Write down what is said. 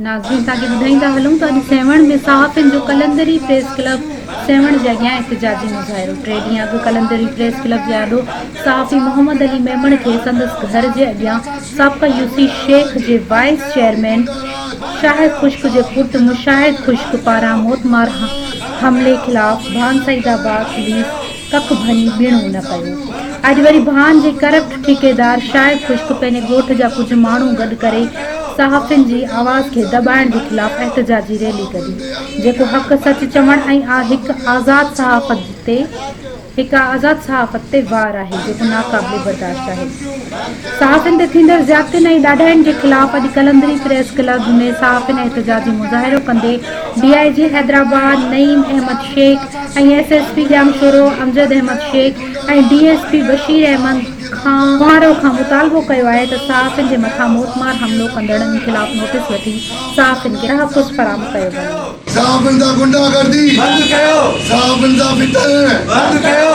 ناظرين توهان کي ٻڌائيندا هلون ته اڄ سيوهڻ ۾ صحافين جو قلندري پريس ڪلب سيوهڻ جي اڳيان احتجاجي مظاهرو ٽي ڏينهن اڳ قلندري پريس ڪلب جي آڏو صحافي محمد علي ميمڻ کي سندس گهر جي اڳيان سابقه يوسي شيخ جي وائيس چيئرمين شاهد خشڪ جي پٽ مشاهد خشڪ پاران موتمار حملي خلاف ڀان سعيد آباد پوليس ڪک ڀڃي ٻيڻو نه ڪيو. اڄ وري ڀان جي ڪرپٽ ٺيڪيدار شاهد خشڪ پنهنجي ڳوٺ جا ڪجهه ماڻهو گڏ ڪري صحافين جي آواز کي دٻائڻ جي خلاف احتجاجي ريلي ڪڍي جيڪو حق سچ چوڻ ۽ هڪ آزاد صحافت تي هڪ آزاد صحافت تي وار آهي جيڪو ناقابل برداشت آهي. صحافين تي ٿيندڙ زيادتين ۽ ڏاڍاين جي خلاف اڄ قلندري پريس ڪلب ۾ صحافين احتجاجي مظاهرو ڪندي D I G Hyderabad Naeem Ahmed Shaikh ۽ S S P Jamshoro Amjad Ahmed Shaikh ۽ D S P Bashir Ahmed کان کوهارو کان مطالبو ڪيو آهي ته صحافين جي مٿان موتمار حملو ڪندڙن خلاف نوٽيس وٺي صحافين کي تحفظ فراهم ڪيو وڃي. صحافين سان غنڊا گردي بند ڪيو. صحافين سان فتنه بند ڪيو.